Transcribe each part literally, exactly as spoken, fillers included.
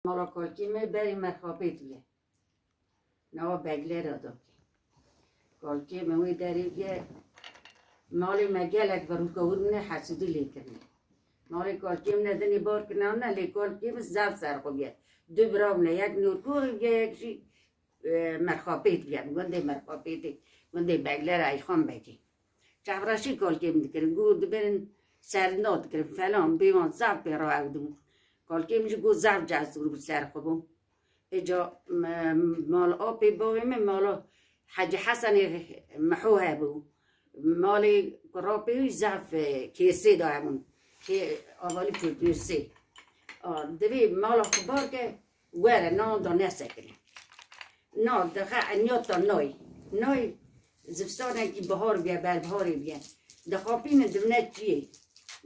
Mala Kolkê me berê Merxapêt bûye. Nava Beglera da. Kolkê me wê derê bûye. Malê me gelek bi rûkewir min hesûdî lê kirine. Malê Kolkê min ne dinê bar kirine ne, lê Kolkê min zaf ser xwe bûye. Du bira min e, yek Nûrkoxê bûye, yek jî, e, Merxapêt bûye. Gundê Merxapêtê, gundê Beglera Eyxan Begê. Çavreşî Kolkê min dikirin. Got dibirin serna dikirin falan. Bêvan zaf pê re ew dibû. Kolkê min jî got zaf cesûr bû, ser xwe bû. Îca, m-, mal apê bavê min, mala Hecî Hesenê Miho hebû. Malê kurapê wî zaf, e, kêsê de hebûn. Kê-, avalî kêsê. A, divê mala xwe bar ke, were, nan da nesekine. Na, dixe enya ta noy. Noy, zivistanekî bihar bûye, berbiharê bûye. Dixapînin divine çiyê.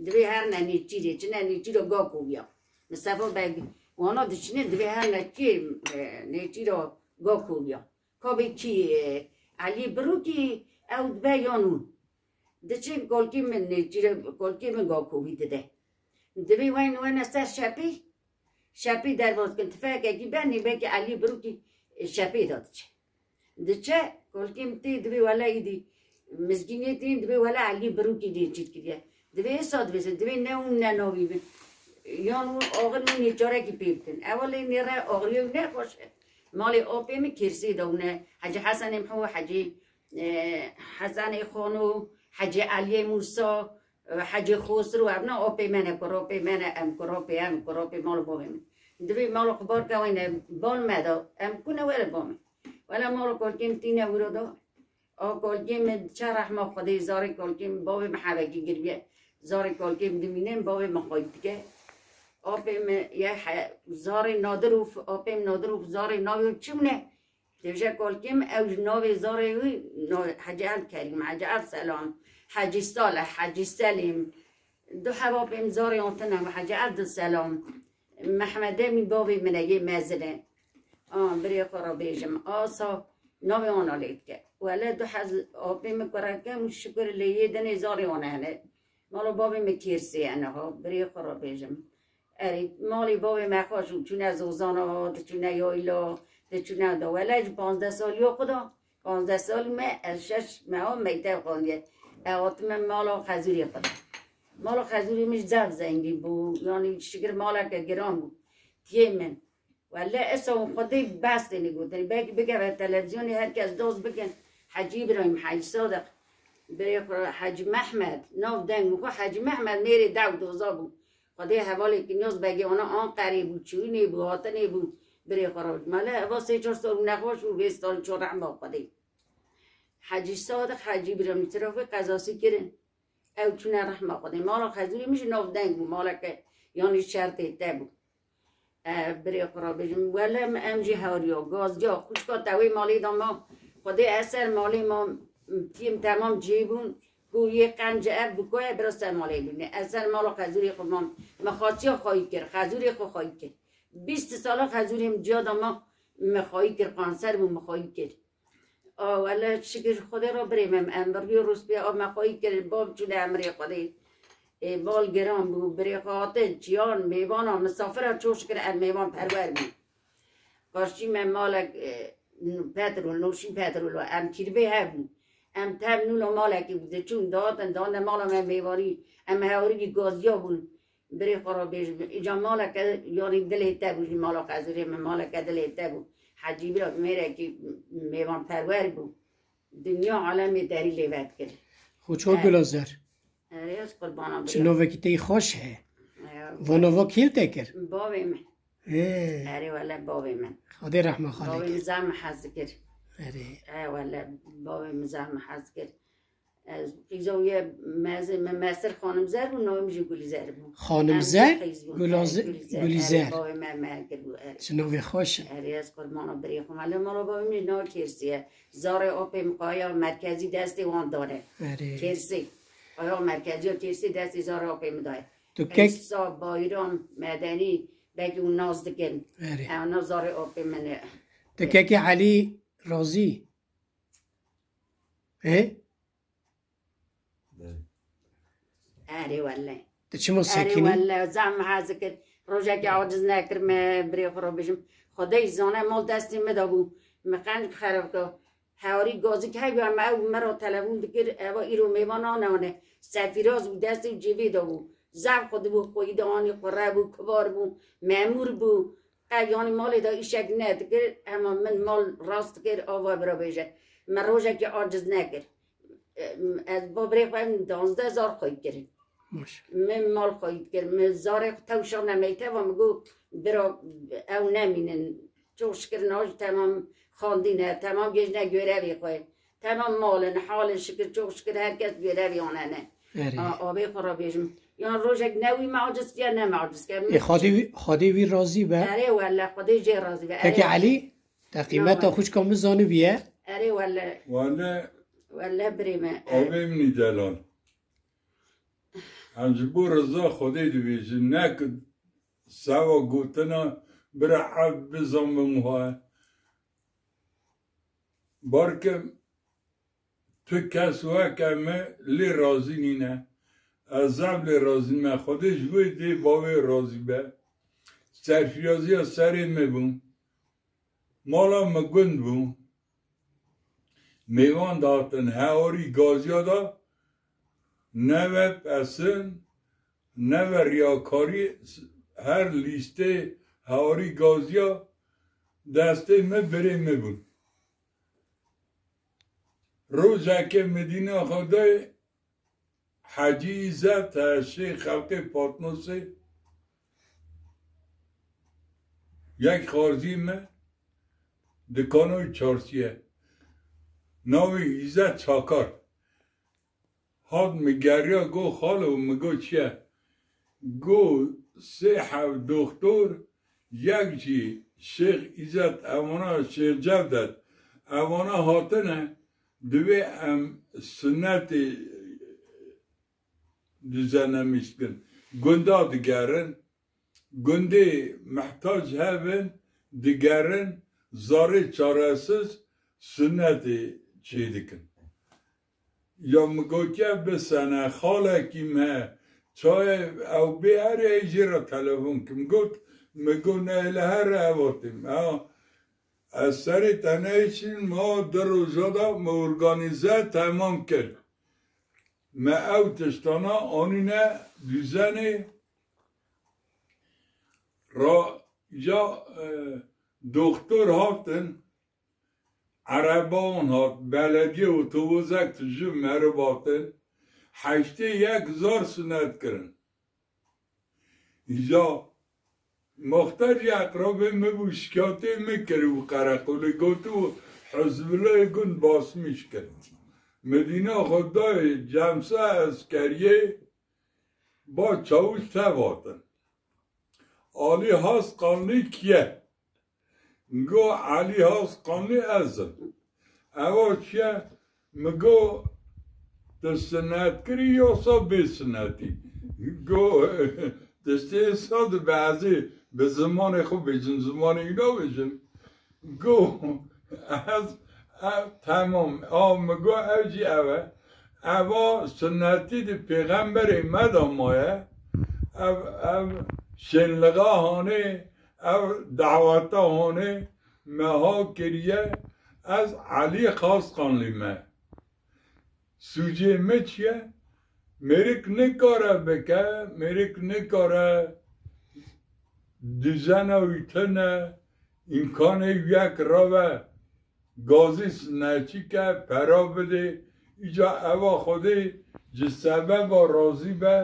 Divê herine nêçîrê, çine nêçîra ga koviya. Mistefa Beg, wana diçine divê herine çiyê, e, nêçîra ga koviya. Kabê kî, e, Elî Birûkî ew dibe yan hûn. Diçin kolkî min, e, çire-, kolkî min gakovî dide. Divê weyn wene ser şepî, şepî derbas kin. Tifekekî benî, belkî Elî Birûkî, e, şepî de diçe. Diçe, kolkî min tê divê wele îdî mizgînê tê, divê wele Elî Birûkî dê çît kiriye. Divê êsa divê se, divê ne hûn ne navî bin. Yan hûn axir hûn nêçarekî pê bikin. Ewa lê nêre axiriyê wî ne xweş e. Malê apê min Kêrsê de hûn e. Hecî Hesenê Miho, Hecî, e, Hesenê Xano, Hecî Eliyê Mûsa, e, Hecî Xosro, ev ne apê me ne, kurapê me ne, em kurapê, em kurapê mal bavê min. Divê mal xwe bar kewine bal me de, em kune were ba min. Wele mal kolkê min tîne wiro de. A kolkê min çe rehma Xwedê, zarê kolkê min bavê min hevekî giriye. Zarê kolkê min dimîne, bavê min xweyî dike. Apê min ye he-, zarê Nadir û f-, apê min Nadir û zarê navê çi bûne? Tevje kolkê min ew ji navê zarê wî, no-, Hecî El Kerîm, Hecî El Selam, Hecî Salih, Hecî Selîm. Du heb apê min zarê an tune, Hecî Ebdulselam, Mehmedê min bavê min e, yê mezin e. A, birê xwe re bêjim. Asa navê wana lê dike. Wele du hez apê min kureke û şikir lê yê dinê zarê wana hene. Mala bavê min Kêrsê ye niha, birê xwe re bêjim. Erê, malê bavê me xweş û çûne zozana, diçûne yayla, diçûne da. Wele ji panzdeh saliya xwe de Panzdeh salî me, ez şeş meha meytev xwendiye. Ew hatime mala Xezûrê xwe de. Mala Xezûrê min zaf zengîn bû. Yanî şikir maleke giran bû. Tiyê min. Wele esa hûn Xwedê bes têne gotin. Belkî bikeve televîzyonê her kes doz bikin. Hecî Îbrahîm, Hecî Sadiq, birê xwe Hecî Mehmed, nav deng min xwe Hecî Mehmed mêrê dew doza bû. Xwedê hevalê Kinyaz Begê wana Anqerê bû, çûyînê bû, hatinê bû, birê xwe re. Mele eva sê çar sal û nexweş û vê sal çû rehma Xwedê. Hecî Sadiq, Hecî Îbrahîm tirafî qezasî kirin. Ew çûne rehma Xwedê. Mala Xezûrê min jî nav deng bû, maleke yanî şertê te bû. E, birê xwe re bêjim. Wele em jî hewriya, gaziya, xwişka te wê malê de ma. Xwedê ez ser malê ma, tîm temam cihê bûn. Ku yê qenc ev bi koye bira ser malê bîne. Ez ser mala Xezûrê xwe mam. Me xaçiya xwayî kir, Xezûrê xwe xwayî kir. Bîst sala Xezûrê min ciya de ma, me xwayî kir, kanser bû, me xwayî kir. A, wele şikir ji Xwedê re birê me, em bi rûyê rûspiyê a me xweyî kir, bab çûne emrê Xwedê. Ê, mal giran bû, birê xwe hatin, çiyan, mêvana, misafira, çok şikir em mêvan perwer bûn. Qarşî me malek, e, petrol, noşîn petrol, em kîrbê hebûn. Em tev nûla malekî bû, diçûn, dihatin, dane mala me mêvanî, em hewarî gaziya bûn. Birê xwe re bêjim, îca maleke, yanî dilê te bû, ji mala Xezûrê min maleke dilê te bû. Hecî bira mêrekî mêvanperwer bû. Dinya alemê derî lê vedikir. Xwe çor Gulazer. Erê, ez qurbana birê. Çi novekî te yî xweş he. Eya. Vo nova kî te kir? Bavê min. Ê. Erê wele bavê min. Xwedê rehma xalê kir. Bavê min zehme hez dikir. Erê. E wele bavê min zehme hez dikir. Ez qîza wî ye mezin, me Mesir Xanimzer bû, navê min jî Gulîzer bû. Xanimzer? Em jî qîz bûn. Gulaze-, Gulîzer. Gulîzer. Erê, bavê me me kir bû, erê. Çi navê xweş e. Erê, ez qurbana birê xwe. Mele mala bavê min nav Kêrsî ye. Zarê apê min qaya merkezî destê wan dane. Erê. Kêrsî. Qaya merkezî ya Kêrsî destê zarê apê min daye. Tu kek- Îsa Bayram Medenî, belkî hûn nas dikin. Erê. Ew na zarê apê min e. Tu kekê Elî Razî? Ê? Erê wele. Tu çima sekinî? Erê wele, zam hez kir. Rojekê aciz nekir me, birê xwe re bêjim. Xwedê jî zane mal destê me de bû. Me qenc xerab kir. Hewarî gazî ke hebû, em ew me re telefon dikir, eva îro mêvan anane. Sefîraz bû, destê cêvê de bû. Zef xwe dibû, xweyî de anî qure bû, kibar bû, memûr bû. Qey yanî malê de îşek nedikir, hema min mal rast dikir, ava bira bêje. Me rojekê aciz nekir. Ez bo birê xwe em danzdeh zar xweyî kirin. Maşallah. Min mal xweyî kir, min zarê xwe tewşa nemeyte ve min got, bira ew nemînin. Çok şükür na jî temam xandî ne, temam gêjine görevê xwe. Temam mal in, halê şükür, çok şükür her kes görevê anene. Erê. A, abê xwe re bêjim. Yan rojek ne wî me aciz kiya, ne me aciz kiya. Ê, Xwedê wî, Xwedê wî razî be. Erê welle, Xwedê jê razî be. Peki Erê. Elî, teqîmeta Nabe. Xwişka min zanibiye. Erê welle. Welle. Welle birê me. Abê min î delal. Em ji bo riza Xwedê dibêjin, ne ku seva gotina bira ev bizan bi muha. Barkim tu kes weke me lê razî nîne. Ez zaf lê razî me. Xwedê ji wê dê bavê razî be. Serfiraziya serê me bû. Mala me gund bû. Mêvan dihatin, hewarî gaziya da, neve pesin, neve riyakarî, her lîstê hewarî gaziya destê me birê me bûn. Rojekê Medîna Xwedayê Hecî Îzet, e, Şêx Xelqê Patnosê, yek xarzî me, dikanoyê çarşiye. Navê Îzet Çakar. Hat mi geriya, go, "Xalo," mi go, "Çi ye?" Go, "Sê heb doxtor, yek jî Şêx Îzet, evana Şêx Cevdet, evana hatine, divê em sunnetê dizenemîş bikin. Gunda digerin, gundê mihtac hebin, digerin, zarê çaresiz sunnetê çêdikin." Ya mi gotiye, "Bi sene xalekî me, çaye ew bê erê, jê re telefon kim." Got, mi got, "Ne, li here evatîm." Ha, ez serê te neyşîn, ma di roja da me organîze temam kir. Me ew tiştana anîne dûzenê ra, ya, e, doxtor hatin, ereban hat, belediye otobozek tu ji meriv hatin, heştê yek zar sunet kirin. Îca Muxtar ji eqrabê min bû, şikayetê min kir û qereqolê got û Hizbullahê gund basmîş kir. Medîna xwe dayê Cemsa Eskeriyê, ba çawiş tev hatin. Alî Hasqanlî kiye? Go Elî Hasqanlî ez im. Ewa çi ye? Mi go, "Tu sinet kirî ya sa bê sinetî?" Go, "Tiştê sa dibe, ez ê bi zimanê xwe bêjim, zimanê wî nabêjim." Go, "Ez, ev, temam." A, mi go, "Ev jî ev e." Eva sinetî di pêxemberê me de maye. Ev, ev şênlixa hanê, ev daweta hanê me ha kiriye, ez Elî Xasqanlî me. Sûcê me çi ye? Mêrik nikare bike, mêrik nikare dizena wî tune, îmkanê wî yek rave, gazî sineçî ke, pera bidê, îca eva Xwedê ji sebeba razî be,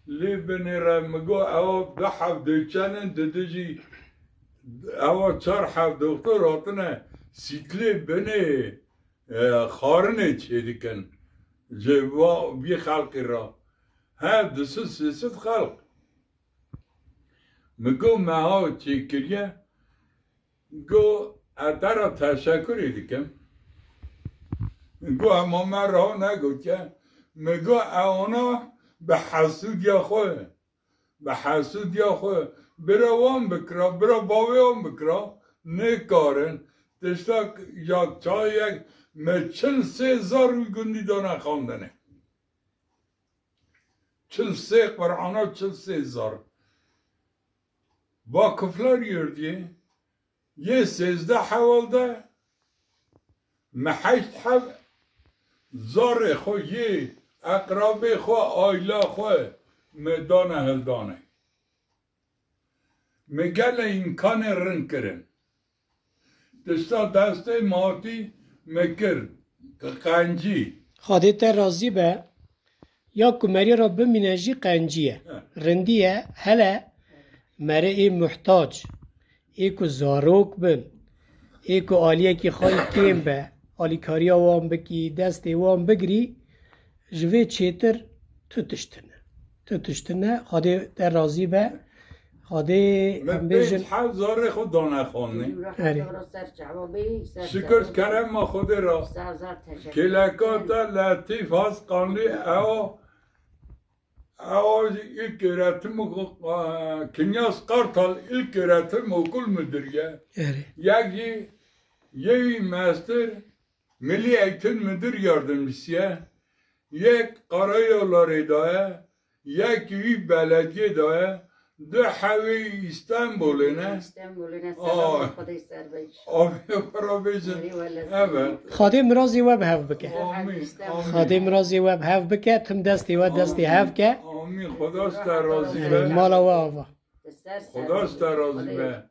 lê binêre mi got, ewa du heb dêçenin, didi jî ewa çar heb doxtor hatine sîklê binê, e, xarinê çêdikin ji va-, vî xelqî re. He, du sed sê sed xelq. Mi got, me ha çêkiriye, Go, ez te re teşekurê dikim. Go, hema me re negotiye. Mi go, ewana bi hesûdiya xwe, bi hesûdiya xwe, bira wan bikira, bira bavê wan bikira, nikarin. Tişta ya çayek me çil sê zar wî gundî dane xandinê. Çil sê Qur'ana, çil sê zar. Vakıflar Yurdiyê yê sêzdeh heval de me heşt heb zarê xwe yê eqrabê xwe, aila xwe me dane hildanê. Me gelek îmkanê rind kirin. Tişta destê me hatî me kir, qencî. Xwedê te razî be. Ya ku merî re bimîne jî qencî ye. He. Rindî ye, hele merê ê muhtac, ê ku zarok bin, ê ku aliyekî xwe yî kêm be, alîkariya wan bikî, destê wan bigirî, ji vê çêtir tu tişt tune. Tu tişt tune, Xwedê te razî be. Xwedê Me em pênc bêjin. Heb zarê xwe dane xwarinê. Erê. Şikir kerema Xwedê re. Kêleka te Letîf Hasqanlî ew, ew jî ilköğretim, e, Kinyas Kartal İlköğretim Okul Müdürü ye. Erê. Yek jî yê wî mestir Milli Eğitim Müdür Yardımcısı ye. Yek Karayollarê de ye, yek wî belediyê de ye, du hewî Îstanbulê ne. Îstanbulê ne, Aa. Selam Xwedê ser be. Avê xwe re bêjin. Erê wele. Evet. Xwedê mirazê we bi hev bike. Amîn, amîn. Xwedê mirazê we bi hev bike, tim destê we destê hev ke. Amîn. Xweda ji te razî Erê, be. Mala we ava. Xweda ji te razî be.